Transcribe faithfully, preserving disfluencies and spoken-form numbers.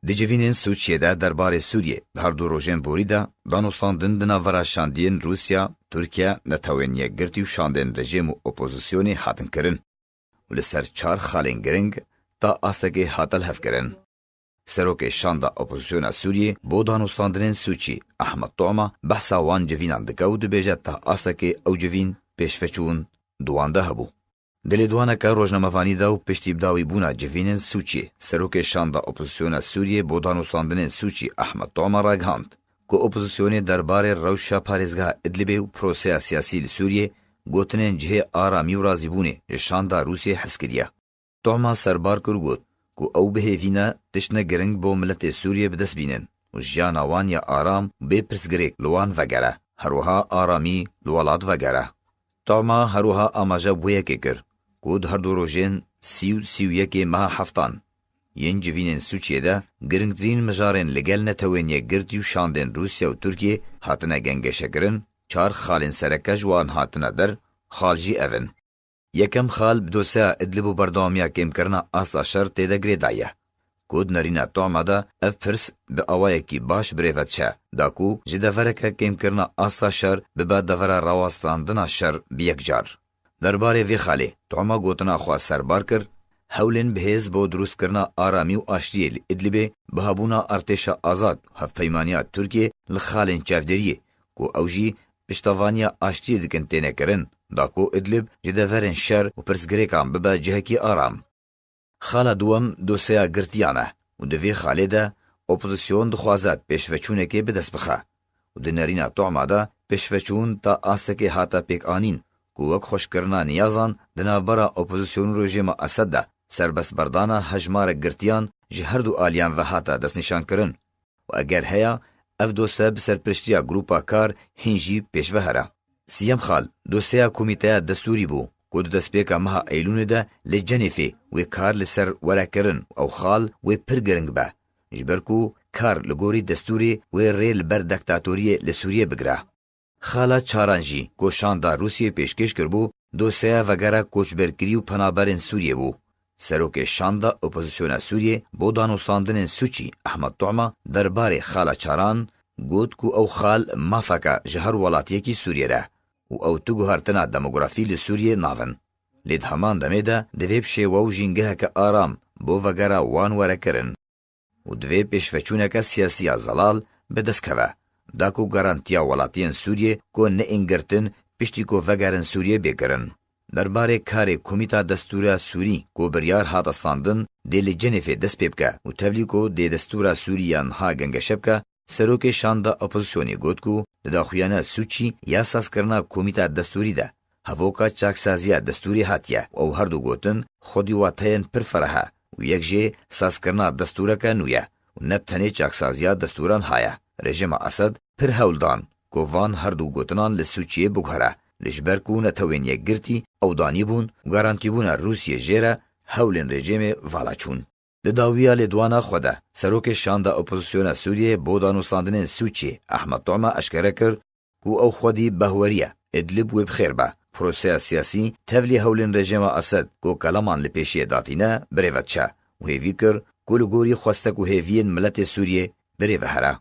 Di civînên Sûçiyê de derbarê Sûriyê di her du rojên borî de danûstandin di navbera şandiyên Rûsya, Tirkiye, Netewên Yekgirtî û şandên rejîm û opozisyonê hatin kirin û li ser çar xalên giring ta astekê hate lihevkirin. Serokê Şanda Opozisyona Sûriyê bo danûstandinên Sûçî, Ehmed Tu'ma, behsa wan civînan dike û dibêje ta astekê ew civîn pêşveçûn di wan de hebû. Di lêdwaneke rojnamevanî de û piştî bidawîbûna civînên Sûçiyê, serokê Şanda Opozisyona Sûriyê bo danûstandinên Sûçî, Ehmed Tu'ma, ragihand ku opozisyonê derbarê rewşa parêzgeha Idlibê û proseya siyasî li Sûriyê gotinên cihê aramî û razîbûnê ji şanda Rûsiyê hez kiriye. Tu'ma serbar kir û got ku ew bi hêvî ne tiştine giring bo miletê Sûriyê bi dest bînin û jiyana wan ya aram û bê pirsgirêk li wan vegere, her wiha aramî li welat vegere. Tu'ma her wiha amaje bi wê yekê kir ku di her du rojên sî û sî û yekê meha heftan yên civînên Sûçiyê de giringtirîn mijarên li gel Netewên Yekgirtî û şandên Rûsya û Tirkiyê hatine gengeşekirin, çar xalên sereke ji wan hatine der, xal jî ev in. Yekem xal bi doseya Idlib û berdewamiya kêmkirina asta şer tê de girêdayî ye. Ku di nerîna Tu'ma de ev pirs bi awayekî baş bi rê ve diçe, da ku ji devereke kêmkirina asta şer bibe devera rawestandina şer bi yek car. Derbarê vê xalê Tu'ma gotina xwe serbar kir, hewlên bihêz bo dirustkirina aramî û aştiyê li Idlibê bi hebûna artêşa azad û hevpeymaniya Tirkiyê li xalên çavdêriyê ku ew jî piştevaniya aştiyê dikin têne kirin, da ku Idlib ji deverên şer û pirsgirêkan bibe cihekî aram. Xala duwem doseya girtiyan e û di vê xalê de opozisyon dixwaze pêşveçûnekê bi dest bixe û di nerîna Tu'ma de pêşveçûn ta astekê hate pêkanîn ku wek xweşkirina niyazan di navbera opozisyon û rejîma Esed de serbestberdana hejmarek girtiyan ji her du aliyan ve hate destnîşankirin. Û eger heya, ev dosye bi serpiriştiya Grupa Kar hîn jî pêş ve here. Siyem xal, dosyeya Komîteya Destûrî bû, ku di destpêka meha Eylûnê de li Cenêfê wê kar li ser were kirin û ew xal wê pir giring be, ji ber ku Kar li gorî destûrê wê rê li ber diktatoriyê li Sûriyê bigire. Xala çaran jî ku şanda Rûsiyê pêşkêş kiribû, dosyeya vegera koçberkirî û penaberên Sûriyê bû. Serokê şanda opozisyona Sûriyê bo danûstandinên Sûçî, Ehmed Tu'ma, derbarê xala çaran got ku ew xal mafeke ji her welatiyekî Sûriyê re û ew tu guhertina demografî li Sûriyê navin. Lê di heman demê de divê bi şêwe û jîngeheke aram bo vegera wan were kirin. Û divê pêşveçûneke siyasî ya zelal bi dest keve, da ku garantiya welatiyên Sûriyê ku neyên girtin piştî ku vegerin Sûriyê bê kirin. Derbarê karê Komîta Destûra Sûrî ku biryar hate standin dê li Cenêfê dest pê bike û tevlî ku dê destûra Sûrî ya niha gengeşe bike, serokê şanda opozisyonê got ku di daxuyana Sûçî ya sazkirina Komîta Destûrî de hevoka çaksaziya destûrê hatiye û ew her du gotin xwedî wateyên pir fereh e û yek jê sazkirina destûreke nû ye û ne bi tenê çaksaziya destûran haye. Rejîma Esed pir hewl dan ku van her du gotinan li Sûçiyê biguhere, li ji ber ku Netewên Yekgirtî ew danîbûn û garantîbûna Rûsiyê jê re hewlên rejîmê vala çûn. Di dawiya lêdwana xwe de, serokê şanda opozisyona Sûriyê bo danûstandinên Sûçiyê, Ehmed Tu'ma, eşkere kir ku ew xwedî behwerî ye, Idlib wê bi xêr be. Proseya siyasî tevlî hewlên rejîma Esed ku keleman li pêşiyê datîne, bi rê ve diçe û hêvî kir ku li gorî xwestek û hêviyên miletê Sûriyê bi rê ve here.